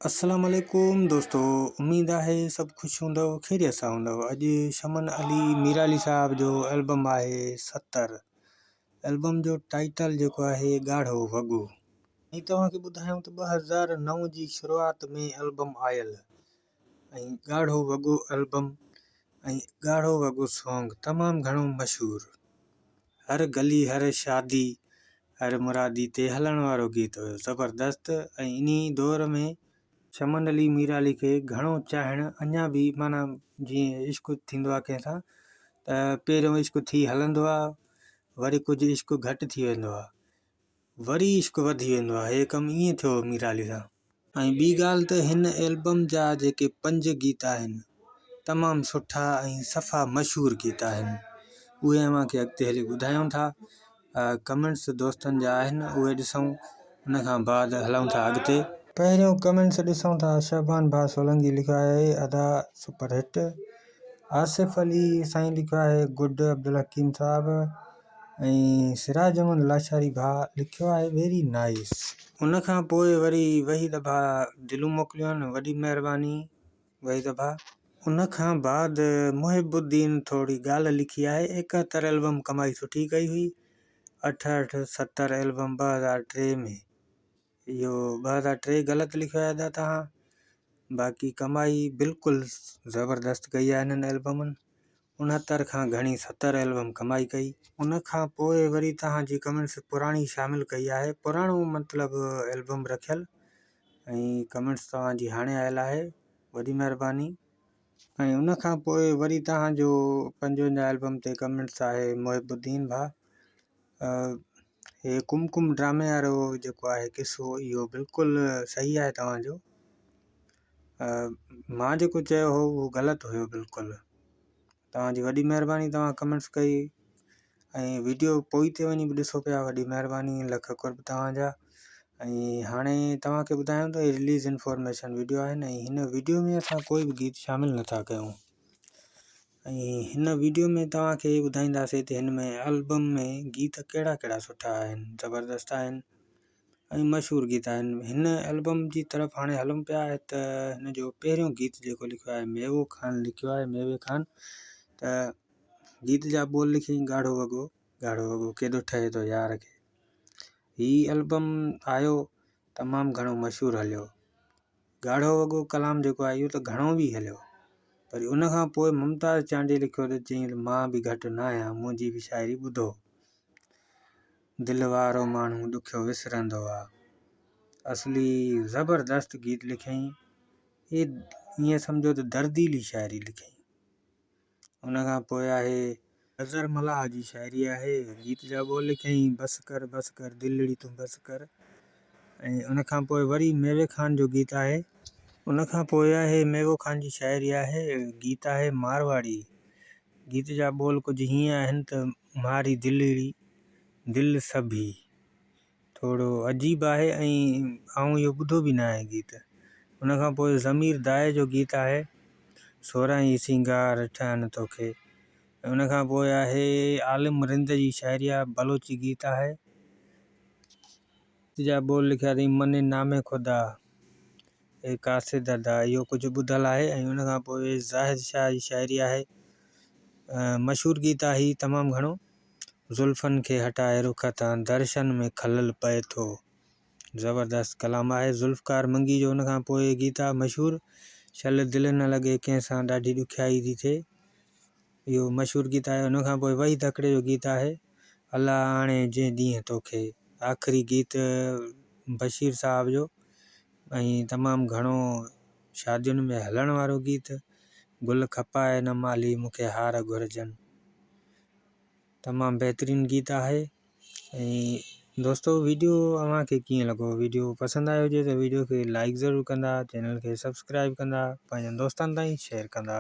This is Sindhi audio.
السلام عليڪم دوستو اميد آهي سڀ خوش هوندؤ خيريت سان هوندؤ اڄ شمن علي ميرالي صاحب جو البم آهي ستر البم جو ٽائيٽل جيڪو آهي ڳاڙهو وڳو. ۽ توهان کي ٻڌايون ته 2009 جي شروعات ۾ البم آيل ۽ ڳاڙهو وڳو البم ۽ ڳاڙهو وڳو سانگ تمام گهڻو مشهور هر گلي هر شادي هر مرادي تي هلڻ وارو گيت هيو زبردست ۽ انهي دور ۾ شمن علي ميرالي کي گهڻو چاهڻ اڃا به معنيٰ جيئن عشق ٿيندو آهي ڪنهن سان ته پهريون عشق ٿي هلندو آهي وري ڪجهه عشق گهٽ ٿي ويندو آهي وري عشق وڌي ويندو آهي هي ڪم ائين ٿيو ميرالي سان. ۽ ٻي ڳالهه ته هن البم جا جيڪي پنج گيت آهن تمام سٺا ۽ صفا مشهور گيت آهن اهي اوهان کي اڳتي هلي ٻڌايون ٿا ڪمينٽس دوستن جا آهن اهي ڏسون ان کان بعد هلون ٿا اڳتي. پهريون ڪمينٽس ڏسون ٿا شعبان ڀاء سولنگي لکيو آهي ادا سپر هٽ آصف علي سائين لکيو آهي گڊ عبدالحڪيم صاحب ۽ سراج احمد لاشاري ڀاء لکيو آهي ويري نائيس. ان کان پوء وري وحيد ڀاء دلون موڪليون آهن وڏي مهرباني وحيد ڀاء. ان کان بعد محب الدين ٿوري ڳالهه لکي آهي ايڪهتر البم ڪمائي سٺي ڪئي هئي اٺهٺ ستر البم 2003 ۾ اهو 2003 غلط لکيو آهي ادا توهان باقي ڪمائي بلڪل زبردست ڪئي آهي انهن البمن 69 کان گهڻي 70 البم ڪمائي ڪئي. ان کان پوء وري توهان جي ڪمينٽس پراڻي شامل ڪئي آهي پراڻو مطلب البم رکيل ۽ ڪمينٽس توهان جي هاڻي آيل آهي وڏي مهرباني. ۽ ان کان پوء وري توهان جو 55 البم تي ڪمينٽس آهي محب الدين ڀاء هي ڪم ڪم ڊرامي وارو جيڪو آهي قصو اهو بلڪل صحيح آهي توهان جو مان جيڪو چيو هو اهو غلط هيو بلڪل توهان جي وڏي مهرباني توهان ڪمينٽس ڪئي ۽ ويڊيو پوئي تي وڃي به ڏسو پيا وڏي مهرباني لک قرب توهان جا ۽ هاڻي توهان کي ٻڌايان ته رليز انفارميشن ويڊيو آهن ۽ هن ويڊيو ۾ اسان ڪوئي به گيت شامل نٿا ڪيون ۽ هن ويڊيو ۾ توهان کي ٻڌائينداسين ته هن ۾ البم ۾ گيت ڪهڙا ڪهڙا سٺا آهن زبردست آهن ۽ مشهور گيت آهن هن البم جي طرف هاڻي هلون پيا ته هن جو پهريون گيت جيڪو لکيو آهي ميوو خان لکيو آهي ميوي خان ته گيت جا ٻول لکيائين ڳاڙهو وڳو ڳاڙهو وڳو ڪيڏو ٺهي ٿو يار کي هي البم آيو تمام گهڻو مشهور هليو ڳاڙهو وڳو ڪلام جيڪو آهي اهو ته گهڻو به هليو پر ان کان پوء ممتاز چانڊيي لکيو ته چيائين ته مان به گهٽ نه آهيان منهنجي به شاعري ٻڌو دل وارو ماڻهو ڏکيو وسرندو آ اصلي زبردست گيت لکيائين هي ائين سمجهو ته درديلي شاعري لکيائين ان کان پوء آهي نظر ملاح جي شاعري آهي گيت جا ٻول لکيائين بس ڪر بس ڪر دلڙي تون بس ڪر ۽ ان کان پوء وري ميوي خان جو گيت آهي. ان کان پوء آهي ميوو خان جي شاعري آهي گيت آهي مارواڙي گيت جا ٻول ڪجهه هيئن آهن ته ماري دلڙي دل سڀي ٿورو عجيب آهي ۽ آئون اهو ٻڌو به نه آهي گيت. ان کان پوء ضمير دائي جو گيت آهي سورهن ئي سينگار ٺهن توکي ۽ ان کان پوء آهي عالم رند جي شاعري آهي بلوچي گيت آهي. گيت جا ٻول لکيا اٿئي مني نام خدا اي قاصد ادا اهو ڪجهه ٻڌل آهي ۽ ان کان پوء زاهد شاهه جي شاعري آهي مشهور گيت آهي هي تمام گهڻو. زلفن کي هٽائي رخ تان درشن ۾ خلل پئي ٿو. زبردست ڪلام آهي ذوالفقار منگي جو ان کان پوء گيت آ مشهور شل دل نه لڳي ڪنهن سان ڏاڍي ڏکيائي ٿي ٿئي اهو مشهور گيت آهي ان کان پوء وحيد هڪڙي جو گيت آهي الله آڻي جنهن ڏينهن توکي آخري گيت بشير صاحب جو ۽ تمام گهڻو شادين ۾ هلڻ وارو گيت گل کپائي نه مالهي مون کي هار گهرجن. تمام بهترين گيت آهي ۽ دوستو ويڊيو اوهان کي ڪيئن لڳو ويڊيو پسند آيو هجي ته ويڊيو کي لائڪ ضرور ڪندا چينل کي سبسڪرائب ڪندا پنهنجن دوستن تائين شيئر ڪندا.